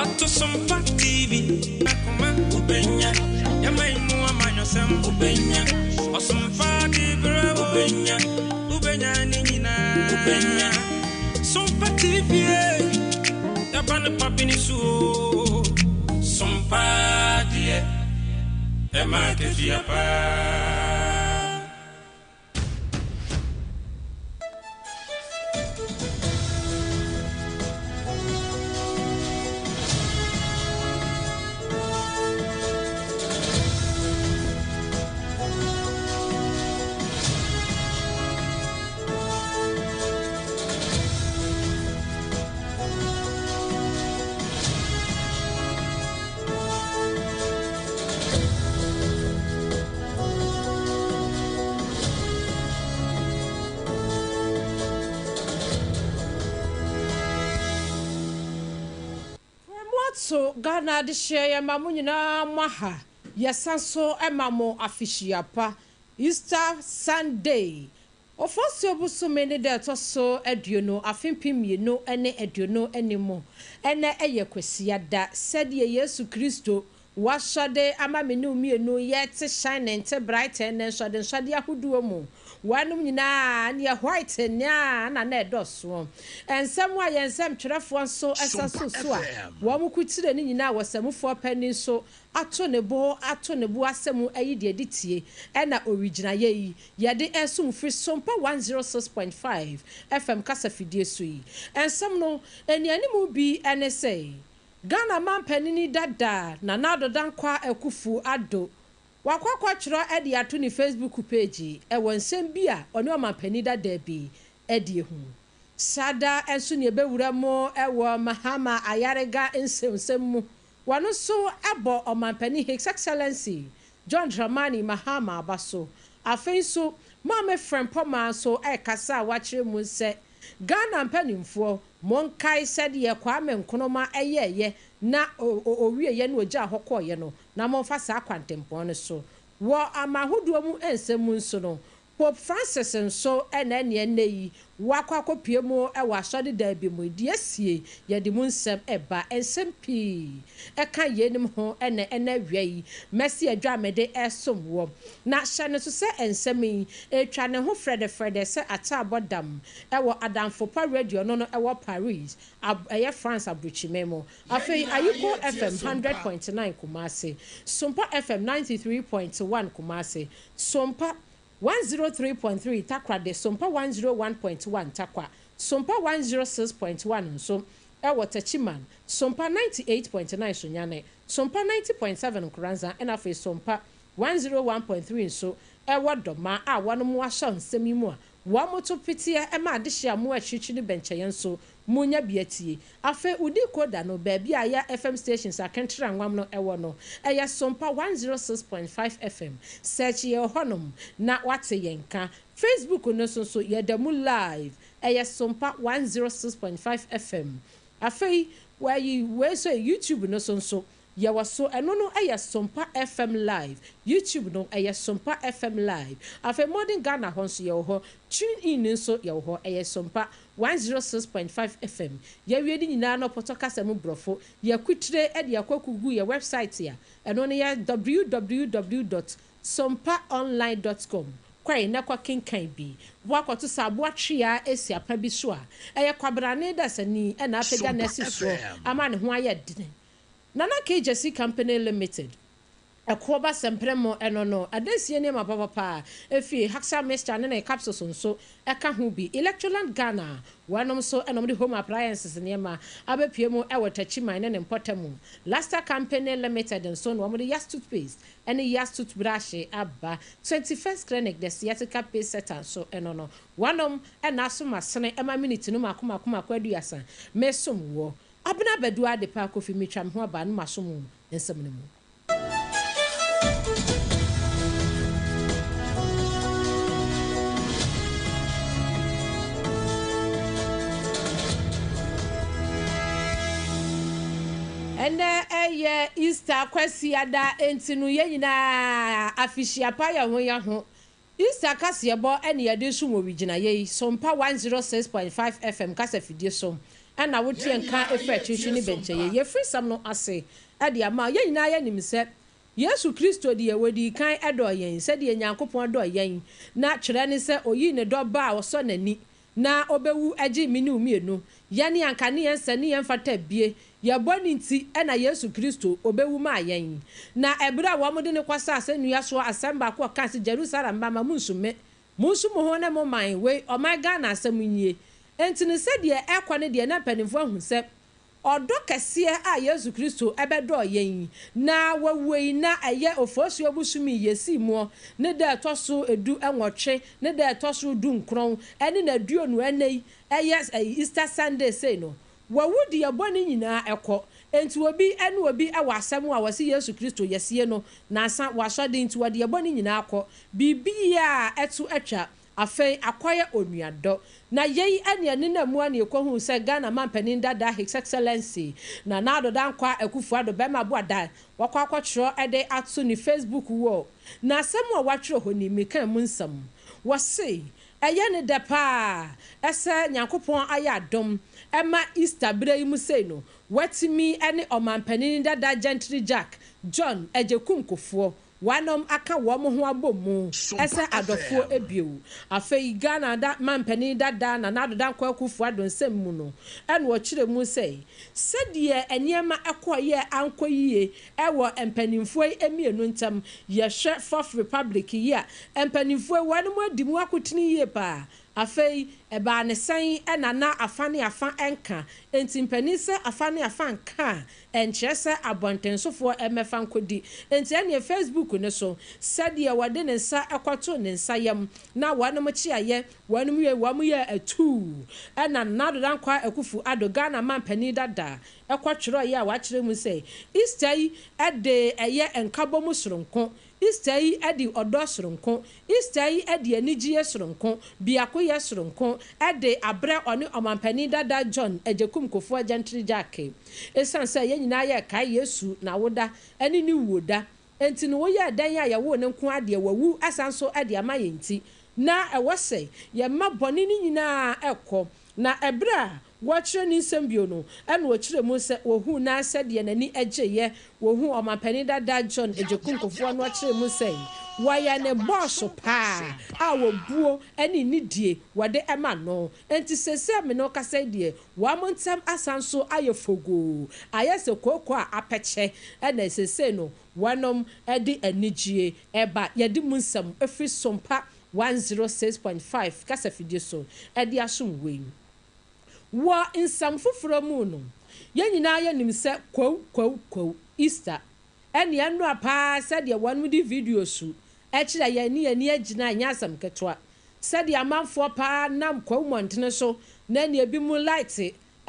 Fato Sompa TV akoma wobɛnya yɛman mu amanyɔsɛm wobɛnya ɔsomfa de berɛ wobɛnya wobɛnya ne nyinaa wobɛnya Sompa TV yɛba no pabene so o Sompa deɛ ɛma akatua paa. Moato Ghana adehyeɛ yɛma mo nyinaa moaha yɛsan so ma mo afehyia pa Easter Sunday Oforsuo bosome ne da ɛtɔ so 20 afe 2025 mu. Ɛnnɛ yɛ Kwasiada. Sɛdeɛ Yesu Kristo W'asɔde ama me ne wo mmienu yɛte shining te brighten ne nsɔdensɔde ahodoɔ mu. Weinom nyinaa neɛ white nea na na ɛdɔsoɔ. Nsɛm a yɛn nsɛmtwerɛfoɔ nso sa so so a wɔn ko tire ne nyinaa wɔ samufoɔ panin nso ato ne bo ato ne bo asɛ mu ayi deɛ de tie ɛna owigyinaeɛ yi yɛde resom firi Sompa 106.5 FM kasa fidie so yi. Nsɛm no nnianimu bi ne sɛ. Ghana manpanini dada Nana Addo Dankwa Akuffo Addo wakɔ akɔtwerɛ de ato ne Facebook page wɔ nsɛm bi a ɔne ɔmanpanin dada bi adie ho. Saa da nso na yɛbɛwura mu wɔ Mahama Ayariga nsɛmsɛm mu. Wɔno nso bɔ ɔmanpanin His Excellency John Dramani Mahama aba so. Afei nso Maame Frempɔmaa nso rekasa a wakyerɛ mu sɛ Ghana mpanimfoɔ Monkae sɛdeɛ Kwame Nkrumah yɛeɛ na ɔwieeɛ na ɔgyaa hɔ kɔeɛ no, na momfa saa kwantempɔn no so. Wɔ aman ahodoɔ mu nsɛm mu nso no, Pope Francis nso na ɛneɛ nnɛ yi wakɔ akɔpue mu wɔ asɔredan bi mu. Deɛ asie, yɛde mu nsɛm reba. Nsɛm pii ka yeinom ho na ɛnnɛ awia yi masi adwa a mede resom woɔ. Na hyɛ no nso sɛ nsɛm yi retwa ne ho frɛdɛfrɛdɛ sɛ ataabɔ dam wɔ Adamfo Pa Radio no no wɔ Paris, ab ɛyɛ France abrokyiman mu. Yɛn Afei nyinaa Ayiko yɛretie FM Sompa. 100.9 Kumasi, Sompa FM 93.1 Kumasi, Sompa 103.3 Takoradi, Sompa 101.1 Tarkwa, Sompa 106.1 nso wɔ Techiman, Sompa 98.9 Sunyani, Sompa 90.7 Nkoranza ɛna afei Sompa 101.3 nso wɔ Dɔma a wɔnom asɔ nsɛm yi mu a Wɔto peteɛ ma adehye a mo akyirikyiri ne bɛnkyɛeɛ nso monya bi atie. Afei wo decoder no, baabi a yɛ FM stations akentra nwam no wɔ no, ɛyɛ Sompa 106.5 FM. Search yɛn wɔ hɔnom na woate yɛn nka. Facebook no so nso, yɛda mu live. Ɛyɛ Sompa 106.5 FM. Afei, wɔayi wei nso ɛ, YouTube no so nso, Yɛwɔ so, ɛno no yɛ Sompa FM Live, YouTube no ɛyɛ Sompa FM Live, afei Modern Ghana hɔ nso yɛwɔ hɔ, Tune In nso yɛwɔ hɔ, ɛyɛ Sompa 106.5 FM. Yɛawie ne nyinaa no pɔtɔ kasa mu brɔfo, yɛakutire de akɔ akɔgu yɛ website a ɛno no yɛ www dot sompaonline dot com, kɔe na kɔ kenkan bi. Woakɔto sɛ aboa tweaa asi apa bi so a, ɛyɛ kwabrane dasani na apagya no Sompa asi soɔ FM. ama ne ho ayɛ dene. Nana K. Gyasi Company Limited, Ɛkoɔ ba sɛmprɛ mo ɛno no, adansie nneɛma papapa a ɛfiri Haxa Mixture ne ne capsules nso ɛka ho bi. Electroland Ghana, wɔnom nso na wɔde home appliances nneɛma abɛpue mu wɔ Techiman ne ne mpɔtamu. Luster Company Limited nso na wɔde Yas Toothpaste ne Yas Toothbrush aba. 21st Clinic, The Sciatica Pace Setter nso ɛno no, wɔnom na asom asene ma minute no mako mako mako 30 mesom woɔ. Abena Badu Adepa Kofi Metwa me ho aba na maso mo nsɛm no mu. Ɛnnɛ yɛ Easter Kwasiada enti no yɛn nyinaa afehyia pa yɛn ho yɛn ho. Easter kaseɛbɔ ne yɛde resom wɔ wigyinaeɛ yi, Sompa 106.5 FM kasafidie so. Ɛna woteɛ nka ɛfiri akyirikyiri ne bɛnkyɛyɛ. Yɛfiri sɛm no ase ɛde ama yɛn nyinaa. Yɛnim sɛ Yesu Kristo deɛ, wɔdii kan ɛdɔ yɛn sɛdeɛ Nyankopɔn dɔ yɛn, na kyerɛ ne sɛ oyi ne dɔ ba a ɔsɔ n'ani na ɔbɛwu agye me ne mmienu. Yɛne anka ne yɛn sɛ ne yɛn fata bie yɛbɔ ne nti, ɛna Yesu Kristo ɔbɛwu maa yɛn. Na ɛberɛ a wɔn de ne kɔsa asɛnnua soɔ, asɛm baako a ɔka sɛ, "Jerusalem ba ma mo nsume, mo nso mo ho ne mo man wei, ɔman Ghana asɛm nie." Nti no, sɛdeɛ ɛkɔ ne deɛ, na mpanimfoɔ ahu sɛ ɔdɔ kɛseɛ a Yesu Kristo ɛbɛdɔɔ yɛn na wawuo yi, na ɛyɛ Ofosuo bosome yɛsii muɔ ne da ɛtɔ so 18 ne da ɛtɔ so 19 ɛne na 24 yi, ɛyɛ Easter Sunday sei no, wawu de yɛbɔ ne nyinaa ɛkɔ. Nti obi ɛne obi ɛwɔ asɛm a wɔsi Yesu Kristo yɛsie no nansa wasɔde, nti wɔde yɛbɔ ne nyinaa kɔ, biribi a ɛto atwa. Afei akɔyɛ onuadɔ na yei ɛne ɛne na mu a ne yɛkɔhu sɛ Ghana mampanin dada, His Excellency Nana Addo Dankwa Akufo Addo bɛrima aboada, wakɔ akɔtwerɛ ɛde ato ne Facebook wɔ na asɛm a watwerɛ hɔ ni meka mu nsɛm. Wɔse ɛyɛ ne dɛ paa ɛsɛ Nyankopɔn ayɛ adom ɛma Easter berɛ yi mu sei no, watumi ɛne ɔmampanin dada Gentry Jack John Agyekum Kufuor wanom aka wɔn ho abɔ mu ɛsɛ adɔfoɔ ebio. Afei Ghana da mampanin dada Nana Addo Dankwa Akufo Addo nsɛm mu no, ɛna ɔkyerɛ mu sɛ sɛdeɛ nneɛma ɛkɔɔyɛ ankɔ yie ɛwɔ mpanimfoɔ yi mmienu ntam, yɛhwɛ Fourth Republic yi a, mpanimfoɔ yi wɔn adi mu akotene yie paa. Afei ɛbaa ne sɛn ɛna na afa ne afa nka? Nti mpanin sɛ afa ne afa nka a, ɛnkyerɛ sɛ abɔntensofoɔ ɛmɛfa nkɔdi. Nti ɛneɛ Facebook ne so sɛdeɛ wɔde ne nsa ɛkɔto ne nsa yam na wɔnom kyeayɛ wɔnom wie, wɔn yɛ atuu. Ɛna Nana Addo Dankwa Akufo Addo, Ghana mampanin dada, ɛkɔtwerɛ yɛ a wakyerɛ mu sɛ Easter yi ɛde ɛyɛ nkabom soronko, Easter yi ɛde ɔdɔ soronko, Easter yi ɛde anigyeɛ soronko, biakoyɛ soronko ɛde abrɛ ɔne ɔmampanin dada John Agyekum Kufuor Gentry Jack, ɛsiane sɛ yɛn nyinaa yɛ kae Yesu na woda ɛne ne wuo da. Nti no, woyɛ dan a yɛwoo ne nko adeɛ, wawu asan so ɛde ama yɛn, nti na ɛwɔ sɛ yɛma bɔne no nyinaa ɛkɔ. Na ɛberɛ a wɔkyerɛ ne nsɛm bio no, ɛna wɔkyerɛ mu sɛ wɔhu na sɛdeɛ n'ani agyeeɛ wɔhu ɔmampanin dada John Agyekum Kufuor no, ɔkyerɛ mu sɛ wɔyɛ ne bɔɔso paa a wɔbuo ne nidie wɔde ɛma no. Nti sese me no kasa deɛ, wɔn ntam asan so ayɛ fogoo, ayɛ sɛ kooko a apɛkyɛ, ɛna sese no wɔnom de anigye ɛba. Yɛde mu nsɛm efiri Sompa 106.5 kasafidie so ɛde asom wei. Wɔ nsɛm foforɔ mu no, yɛn nyinaa yɛnim sɛ kwaw kwaw kwaw Easter ɛne ɛnora paa, sɛdeɛ wɔn de video su ɛkyerɛ yɛn ne yɛn ani agyina, nyɛ asɛm ketewa, sɛdeɛ amanfoɔ paa nam Kwawu mmɔntene so na nea ebi mu light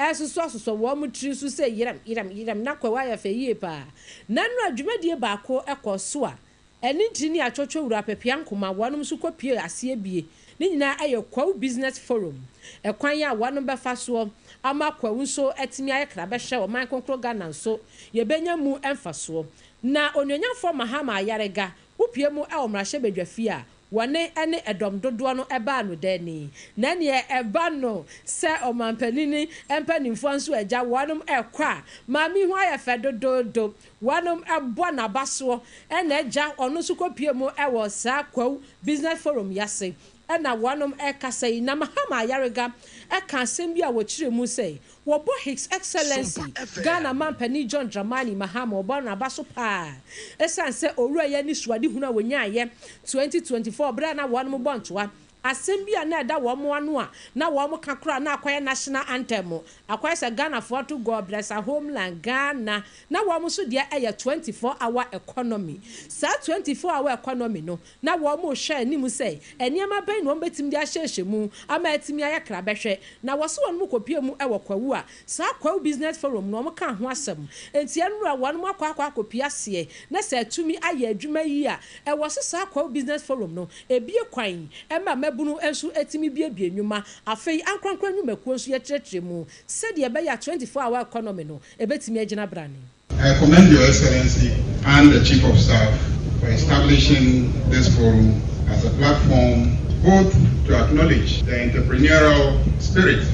ɛsosɔ wɔn tiri so sɛ yerɛm yerɛm yerɛm, na Kwawu ayɛ fɛ yie paa. Na nnora dwumadie baako ɛkɔ so a ɛne ntiri ne atwotwo wura pɛpia nkoma, wɔn nso kɔpie aseɛ bie. Ne nyinaa ɛyɛ Kwawu Business Forum, ɛkwan a wɔn bɛfa soɔ ama Kwawu nso atumi ayɛ krabɛhwɛ ɔman kronkron Ghana nso yɛbɛnya mu mfasoɔ. Na Onuonyamfoɔ Mahama Ayarega wopie mu ɛwɔ mmarahyɛbadwa fie a wɔne ɛne ɛdɔm dodoɔ no ɛbaa no dani, na neɛ ɛba no sɛ ɔmanpanini mpanimfoɔ nso agya wɔnom ɛkɔ a, maame ho ayɛ fɛ dodoodo, wɔnom ɛbɔ n'aba soɔ, ɛna agya ɔno nso kɔpie mu ɛwɔ saa Kwawu Business Forum yase, ɛna wɔnom ɛkasa yi. Na Mahama Ayarega ɛka asɛm bi a wɔkyerɛ mu sɛ wɔbɔ His Excellency Ghana mampanin John Dramani Mahama, ɔbɔ n'aba so paa, ɛsiane sɛ owura yɛ ne suadehunu a wɔnyaayɛ 2024 berɛ a na wɔnom bɔ ntoa asɛm bi a na ɛda wɔn ano a na wɔn ka koraa na akɔyɛ national anthem, akɔyɛ sɛ Ghanafoɔ to "God bless our homeland Ghana", na wɔn nso deɛ ɛyɛ 24 hour economy. Saa 24 hour economy no, na wɔn rehwɛ anim sɛ nneɛma bɛn na wɔn bɛtumi de ahyɛhyɛ mu ama atumi ayɛ krabɛhwɛ. Na wɔso wɔn mu kɔpie mu wɔ Kwawu a saa Kwawu Business Forum na wɔn ka ho asɛm. Nti ɛnura wɔn mu akɔ akɔpie aseɛ na sɛ atumi ayɛ adwuma yi a, ɛwɔ so saa Kwawu Business Forum no ebie kwan ɛma mmabunu nso etumi biebie nnwuma. Afei ankorankora nnwumakuo nso yɛkyerɛkyerɛ mu sɛdeɛ ɛbɛyɛ a 24 hour economy no ebɛtumi agyina brane. I commend Your Excellency and the Chief of Staff for establishing this forum as a platform both to acknowledge the entrepreneurial spirit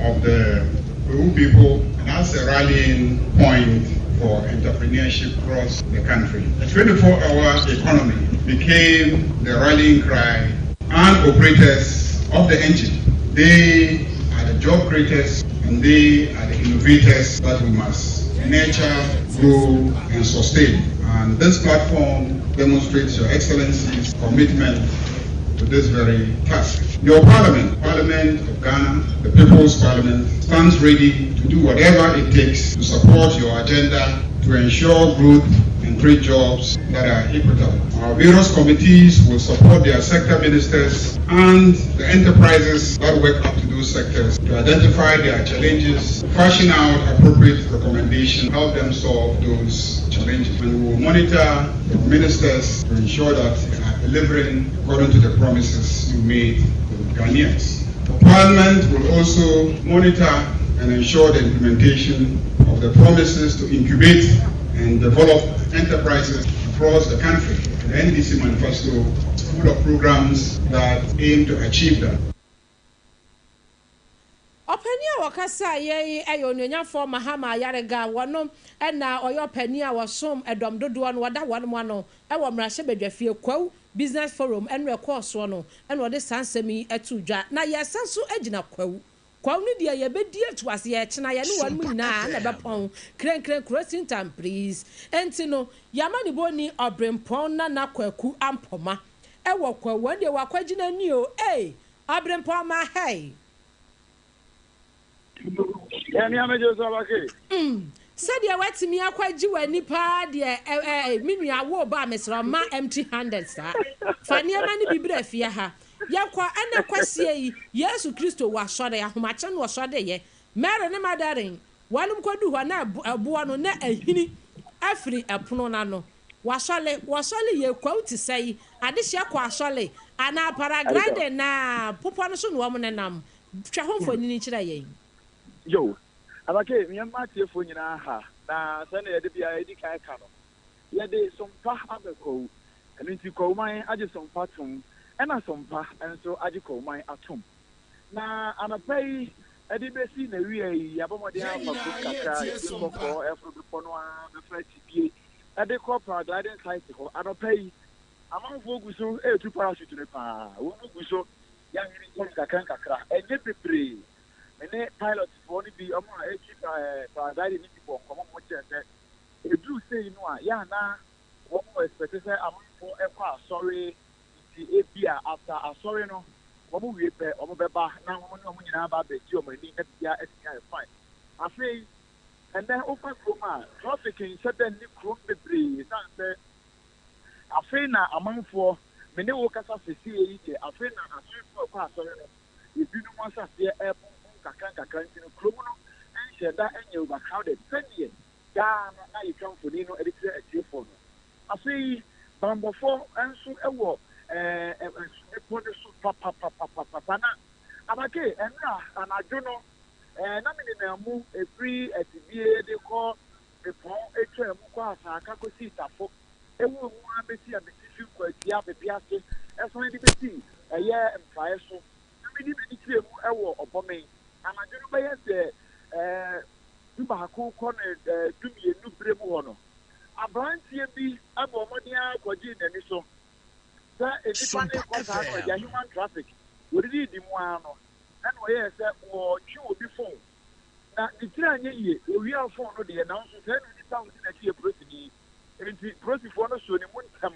of the rural Kwahu people and as a rallying point for entrepreneurship across the country. The 24-hour economy became the rallying cry and operators of the engine. They are the job creators and they are the innovators that we must nurture, grow, and sustain. And this platform demonstrates Your Excellency's commitment to this very task. Your parliament, Parliament of Ghana, the People's Parliament, stands ready to do whatever it takes to support your agenda to ensure growth and create jobs that are equitable. Our various committees will support their sector ministers and the enterprises that work up to those sectors to identify their challenges, fashion out appropriate recommendations, help them solve those challenges. And we will monitor the ministers to ensure that they are delivering according to the promises you made to Ghanaians. The Parliament will also monitor and ensure the implementation of the promises to incubate and develop enterprises across the country. The NDC manifesto is full of programs that aim to achieve that. Ɔpanin a wɔkasa yɛ ɛyɛ Onuonyafoɔ Mahama Ayariga. Wɔno ɛna ɔyɛ ɔpanin a wɔsom ɛdɔm dodoɔ no wɔda wɔn mu ano ɛwɔ mmarahyɛbadwafie. Kwahu Business Forum ɛno ɛkɔɔ soɔ no, ɛna ɔde saa nsɛm yi ɛto dwa. Na yɛsan so gyina Kwahu. Kwahu no deɛ, yɛbɛdi atu ase. Yɛkyena yɛne wɔn mu nyinaa na ɛbɛpɔn krenkren kuro sintam please. Ɛnti no yɛama ne bɔ ni Ɔbrempɔn Nana Kwaku Ampɔma ɛwɔ Kwahu. Wɔn deɛ wakɔgyina ni o. Ee, Ɔbrempɔn ma hɛi. Yɛn amegye so abake. Sɛdeɛ watumi akɔgye w'ani paa deɛ, ɛ ɛ me nua wo ba, mesrɛ ma empty handed saa. Fa nneɛma no bi brɛ fie ha. Yɛkɔ ɛna kwasie yi, Yesu Kristo wɔ asɔre ahomakye no, ɔsɔre yɛ Mary ne Magdalene wɔnom kɔdu hɔ na ɛboɔ no na ahini afiri ɛpono n'ano. Wasɔle wɔsɔle yɛ Kwawu te sɛ yi adehyɛ kɔ asɔle anaa paragliding na popɔ no so na wɔn nenam. Twa ho mfonini kyerɛ yɛn. Yo, abake, mmeɛmma atiefoɔ nyinaa ha na sɛnea yɛde bia yɛdi kan ka no, yɛde sompa aba Kwawu. Ɛno nti Kwawuman agye sompa tom, ɛna sompa nso agye Kwawuman atom. Na anɔpa yi ɛde bɛsi na wia yi, yɛabɔ mmɔden afa kurom kakra, yɛde nkɔkɔɔ ɛforo bepɔ no a bɛfa atibie ɛde kɔ paragliding site hɔ. Anɔpa yi amanfoɔ gu so ɛretu parachute no paa. Wɔn mu gu so yɛahwere ntɛm kakra nkakra, ɛnyɛ bebree. Me ne pilotfoɔ no bi, ɔmo a ɛtwi paragliding no bi bɔ nkɔmmɔ mo kyerɛ sɛ eduru sei no a, yɛ ana wɔn mo expect sɛ amanfoɔ ɛkɔ asɔre, nti ebia after asɔre no wɔn wie pɛ, wɔn bɛba na wɔn ne wɔn nyinaa ba abɛgye wɔn ani na biribiara atumi ayɛ fine. Afei ɛnɛ wofa kurom a, traffic nhyɛ dɛ ne kurom bebree san sɛ afei na amanfoɔ, me ne wo kasa sesie yi deɛ, afei na asɔrefoɔ ɛkɔ asɔre no ebinom ahyɛseɛ ɛpompom kakra nkakra, nti no kurom no nhyɛ da nyɛ overcrowded sɛdeɛ daa no na yɛtwa mfonin no de kyerɛ atiefoɔ no. Afei bambɔfoɔ nso wɔ bepɔ no so papapapapapa. Na abake, ɛnura anadwo no na me nenam mu efiri Atibie de kɔ Bepɔn, etwa mu kɔ Asaaka kɔsi Tafo, ɛwɔ mu a bɛsi Abetifi, Nkwatia, Pepe ase, ɛsan de bɛsi ɛyɛ Mpraeɛ so, na mede m'ani kyerɛ mu ɛwɔ Ɔbɔmen anadwo no bɛyɛ sɛ 11 kɔ ne 12 bere mu hɔ no, aberanteɛ bi abɔ ɔmɔden akɔgye n'ani so sɛ nnipa ne kɔ saa no, ɛgya human traffic wɔdidi di mu ara no, ɛna ɔyɛɛ sɛ wɔtwe obi phone na ne tiri anyɛ yie, owia phone no deɛ. Nanso sɛ ɛna nipa a ɔdi n'akyi yɛ polisini, nti polisifoɔ no so ne mu ntɛm.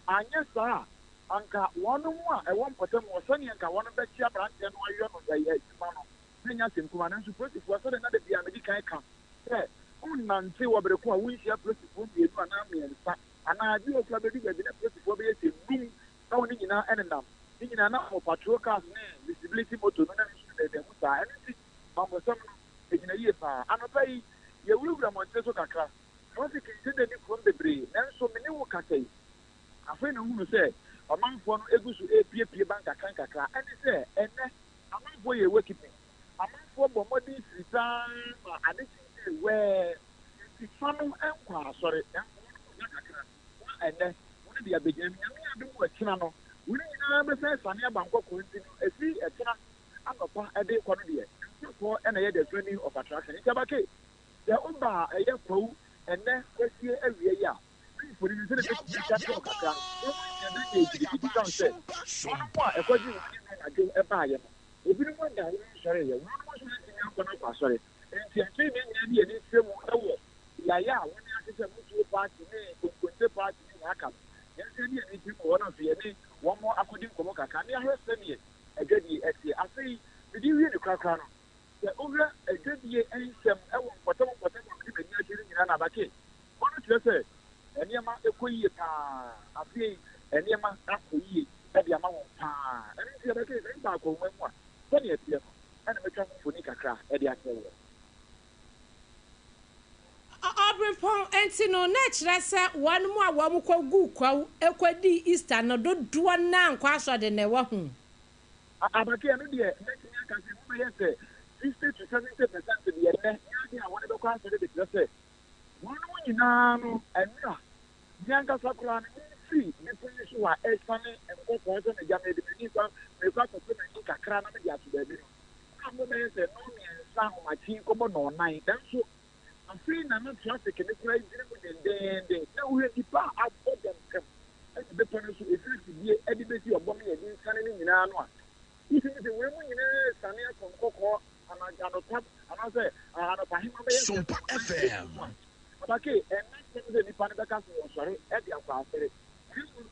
Anyɛ saa anka wɔn mu a ɛwɔ mpɔtam wɔ sɛdeɛ nka wɔn bɛkye aberanteɛ no ayɔ no ɛyɛ adwuma no na nya asɛm kuma. Nanso polisifoɔ, sɛdeɛ na de bia medi kan ka sɛ wonnante wɔ bere ko a wonhyia polisifoɔ mmienu anaa mmiɛnsa anaa bi wɔ kora bɛdu baabi na polisifoɔ bɛyɛ sɛ num na wɔn nyinaa ɛnenam ne nyinaa na wɔ patrol cars ne visibility motor no na nso dɛdɛ mu saa. Ɛno nti bambɔsɛm no egyina yie paa. Anɔpa yi yɛwurawura mmɔnten so kakra, traffic nhyɛ dɛ ne kurom bebree. Nanso me ne wo kasa yi, afei na ohunu sɛ ɔmanfoɔ no egu so epiepie ba nkakra nkakra. Ɛne sɛ ɛnɛ amanfoɔ yɛ wakeeping, amanfoɔ bɔ mmɔden firi saa ma ade kye wɛɛ, nti fa no nkɔ asɔre nanso wɔn kɔ kakra na ɛnɛ wɔn de abɛgyina mu. Nyame adom wɔ ɛkyena no, wɔn nyinaa bɛsɛn sane aba nkɔkɔɔ, nti no efiri ɛkyena. anɔpa de rekɔ no deɛ, Nkɔkɔɔ na ɛyɛ the venue of attraction. Nti Abake, sɛ woba a ɛyɛ Kwawu ɛnnɛ Kwasie awia yi a, ne mfoni no sɛdeɛ mɛtumi atwa akyerɛ wo kakra no, wobɛhu sɛ na ɛyɛ gidigidi esiane sɛ wɔnom a ɛkɔgyee wɔn ani nnɛ anadwo baeɛ no, ebinom ada a wɔnsɔreeɛ, wɔnom nso antumi ankɔ no akɔ asɔre. Enti afei na yɛn nyinaa de yɛn ani kyerɛ mu wɔ beaeɛ a wɔn ahyehyɛ Mutuo Party ne Konkonte Party ne nea aka no. Yɛn nso yɛde yɛn ani kyerɛ mu wɔ hɔ na afei yɛne wɔn akɔdi nkɔmmɔ kakra na yɛahwɛ sɛdeɛ adwadie teɛ. Afei mede rewie no korakora no, sɛ wohwɛ adwadie nsɛm wɔ mpɔtam mpɔtam a mede m'ani akyerɛ no nyinaa no abake hɔ no kyerɛ sɛ nneɛma kɔ yie pa ara. Afei nneɛma akɔ yie de ama wɔn pa ara. Ɛno nti abake sɛ woba akɔnhoma mu a, sɛdeɛ ɛteɛ no na mɛtwa ho mfoni kakra de akyerɛ woɔ. Ɔberempɔn nti no, na ɛkyerɛ sɛ wɔn a wɔkɔguu kwawu kɔdii Easter no dodoɔ no ara nkɔ asɔre nnɛ. Wahu? Abake, ɛno deɛ mɛtumi aka sɛ emu bɛyɛ sɛ 60 to 70 percent deɛ nnɛ nyɛ adeɛ a wɔde bɛkɔ asɔre de kyerɛ sɛ wɔnom nyinaa no nnora me ankasa koraa no memfiri bepɔ yi so a ɛsiane nkɔkɔɔ sɛ megya mede m'ani kɔ merekɔ akɔpɛ m'ani kakra na mede ato baabi no na mo bɛyɛ sɛ nnɔnmiɛnsa ahomakye kɔbɔ nnɔnnan nanso afei na na traffic no koraa gyina mu dendeenden na wohwɛ nnipa a abɔ dɛmpɛm ɛde bepɔ no so ɛfiri afidie ɛde bɛsi ɔbɔ me yɛde nsiane no nyinaa no a wotumi sɛ wei mu nyinaa siane akɔ nkɔkɔɔ anɔpa anaasɛ anɔpahema bɛyɛ sɛ Sompa nnɔnnan FM. mu a abake ɛnna sɛm sɛ nnipa no bɛka so wɔsɔre ɛde akɔ asɔre na mmom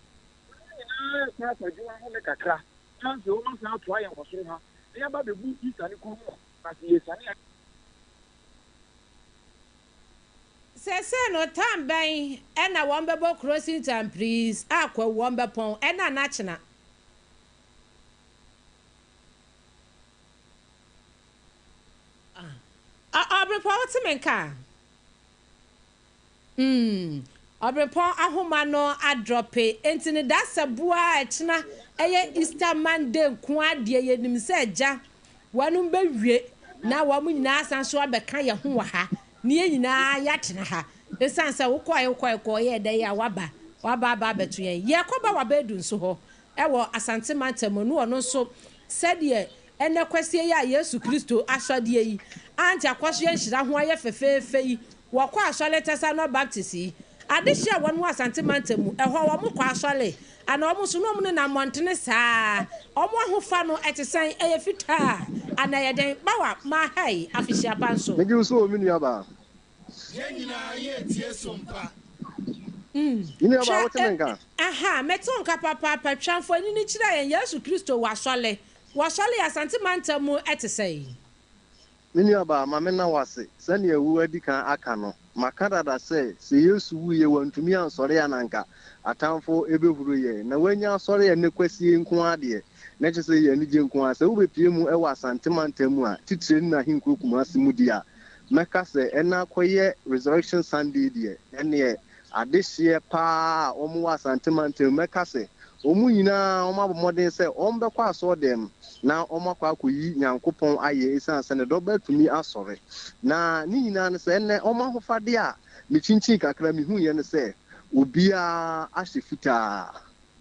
wɔn nyinaa kɔ akɔgye wɔn ahome kakra na afei wɔn asan atoa yɛn wɔ soro ha na yɛaba bɛbu Easter no kɔn mu a na sɛ yɛsiane a. Seesei no, time bɛn na wɔn bɛbɔ crossing time please a kwawu wɔn bɛpɔn ɛna anaa kyena? Ɔbrepɔn wote me nka a? Umm Ɔbrepɔn ahoma no adrɔpe enti no da sɛ boa a ɛkyena ɛyɛ Easter Monday nko ara deɛ yɛnim sɛ agya wɔnom bɛwie na wɔn nyinaa asan so abɛka yɛn ho wɔ ha na yɛn nyinaa yɛatena ha ɛsiane sɛ wokɔɛ wokɔɛ kɔɔ yɛɛ dɛn a waba waba aba abɛto yɛn yɛkɔba wabɛɛdu nso hɔ wɔ Asante mantam mu, ne ɔno nso sɛdeɛ ɛnnɛ kwasie yi a Yesu Kristo asɔdeɛ yi ante akɔsoɛ nhyira ho ayɛ fɛfɛɛfɛ yi, wɔkɔ asɔre Tɛsanɔ Baptist yi adehyeɛ a wɔn wɔ Asante mantam mu, ɛhɔ wɔn kɔ asɔre anaa wɔn nso na wɔn nenam mmɔntene saa, wɔn ahofa no ɛte sɛn, ɛyɛ fitaa anaa ɛyɛ dɛn? Bawa, Mahai, afehyia pa nso. Megye wo so o me nua baa. Yɛn nyinaa yɛretie som pa. Me nua baa Hwɛ wote me ɛ, nka? aha, mete wo nka papaapa, twa mfonini kyerɛ yɛn Yesu Kristo w'asɔre, w'asɔre yɛ Asante mantam mu ɛte sɛn? Me nuabaa, ma menna wo ase. Sɛnea woadi kan aka no, maka dada sɛ, sɛ Yesu wuiɛ wantumi ansɔre a na anka atamfo bɛhuro yɛn. Na wanya asɔre ɛnnɛ Kwasie nko ara deɛ, na kyerɛ sɛ ɛyɛ anigye nko ara. Sɛ wobɛpue mu wɔ Asante mantam mu a, titire ne n'ahenkuro Kumasi mu deɛ a, mɛka sɛ ɛnnɛ akɔyɛ Resurrection Sunday deɛ, ɛnneɛ adehyeɛ pa ara a wɔwɔ Asante mantam mu, mɛka sɛ wɔn nyinaa wɔabɔ mmɔden sɛ wɔbɛkɔ asɔɔdɛm na wɔakɔ akɔyi Nyankopɔn ayɛ ɛsiane sɛ ne dɔba atumi asɔre. Na ne nyinaa ne sɛ ɛnnɛ wɔn ahofadeɛ a mekyinkyin kakra mehuiɛ ne sɛ obiara ahyɛ fitaa.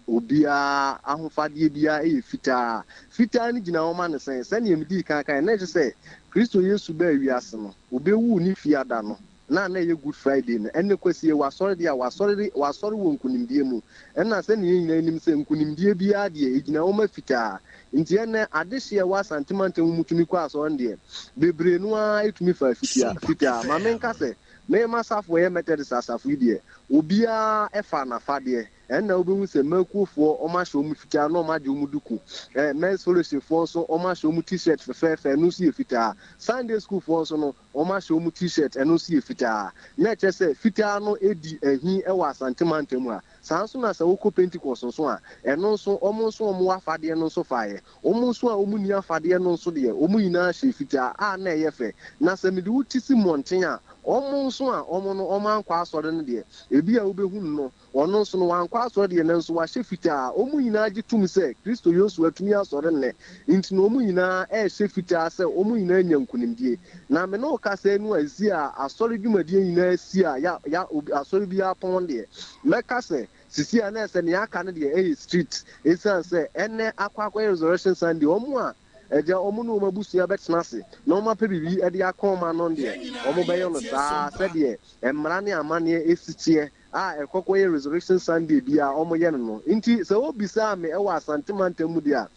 Obiara ahofadeɛ biara yɛ fitaa. Fitaa no gyina hɔ ma no sɛn? Sɛdeɛ medii kan kaeɛ no, na ɛkyerɛ sɛ Kristo Yesu baa wiase no, ɔbɛwuu ne fiada no, na na ɛyɛ Good Friday no. Ɛnnɛ Kwasie, wɔasɔre deɛ a, wɔasɔre, wɔasɔre wɔ nkonimdie mu. Ɛnna sɛdeɛ yɛn nyinaa nim sɛ nkonimdie biara deɛ, ɛgyina hɔ ma fitaa. Nti ɛnnɛ, adehyeɛ a ɛwɔ Asante mantam mu tumi kɔ asɔre no deɛ, bebree no ara tumi fa fitia, Sompa fitaa. Ma menka FM. sɛ, me m'asafo a ɛyɛ Methodist asafo yi deɛ, obiara fa n'afadeɛ. Ɛnna wobɛhu sɛ mmakuofoɔ, wɔahyɛ wɔn fitaa na wɔagye wɔn duku. Ɛɛ, Men's Fellowshipfoɔ nso, wɔahyɛ wɔn T-shirt fɛfɛɛfɛ, ɛno nso yɛ fitaa. Sunday Schoolfoɔ nso no, wɔahyɛ wɔn T-shirt, ɛno nso yɛ fitaa. Na ɛkyerɛ sɛ fitaa no di ahi wɔ Asante mantam ha. Saa nso na sɛ wokɔ Pentecost nso a, ɛno nso, wɔn nso wɔn afadeɛ no nso faeɛ. Wɔn nso a wɔnni afadeɛ no nso deɛ, wɔn nyinaa hyɛɛ fitaa a na ɛyɛ fɛ. Na sɛ mede wo ti si mmɔnten a, wɔn nso a wɔn no wɔankɔ asɔre no deɛ, ebia wobɛhunu no, Ɔno nso no, wankɔ asɔre deɛ, nanso wahyɛ fitaa. Wɔn nyinaa gye tom sɛ Kristo Yesu atumi asɔre nnɛ, nti no wɔn nyinaa rehyɛ fitaa sɛ wɔn nyinaa anya nkunimdie. Na me ne wo kasa yi no a ɛsi a asɔre dwumadie nyinaa si a ya ya obi asɔre biara pɔn deɛ, mɛka sɛ sisi a na ɛsɛ nea aka no deɛ ɛyɛ street, ɛsiane sɛ ɛnnɛ akɔ akɔyɛ Resurrection Sunday, wɔn a. Agya, wɔn ne wɔn abusua bɛtena ase na wɔapɛ biribi de aka wɔn ano deɛ, wɔbɛyɛ no saa ara sɛdeɛ mmara ne amanneɛ si teɛ a ɛkɔ kɔyɛ Resurrection Sunday biara wɔyɛ no no. Nti sɛ wobisaa me wɔ Asante mantam mu deɛ a,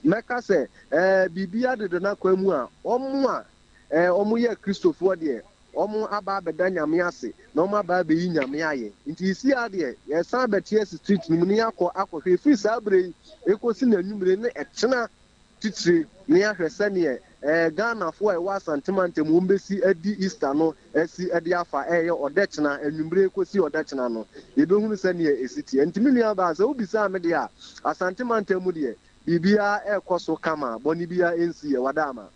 mɛka sɛ ɛɛ biribiara deda n'akwan mu a wɔn a ɛɛ wɔyɛ Akristofoɔ deɛ, wɔn aba abɛda Nyame ase na wɔn aba abɛyi Nyame ayɛ. Nti seesei ara deɛ, yɛsan bɛte asi street no mu na yɛakɔ akɔhwɛ ɛfiri saa berɛ yi ɛkɔsi n'anwummere ne ɛkyena titire na yɛahwɛ sɛdeɛ ɛɛ Ghanafoɔ a ɛwɔ Asante mantam wɔn bɛsi adi Easter no asi de afa. Ɛyɛ ɔdɛkyena anwummere kɔsi ɔdɛkyena no, yɛbɛhunu sɛdeɛ ɛsi teɛ. Nti me nua baa, sɛ wobisaa me deɛ a, Asante mantam mu deɛ, biribiara ɛrekɔ so kama, bɔne biara ɛnsi yɛ wada ama.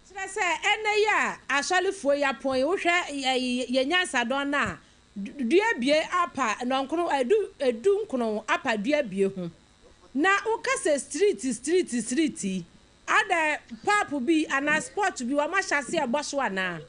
Kyerɛ sɛ ɛnɛ yi a asɔrefoɔ yi apɔn yi, wohwɛ yɛ nyansadɔn no a, 12 apa nɔnkron 19 apa 12 ho na woka sɛ street street street yi ada pub bi anaa spot bi wɔn ahyɛ ase ɛbɔ so anaa?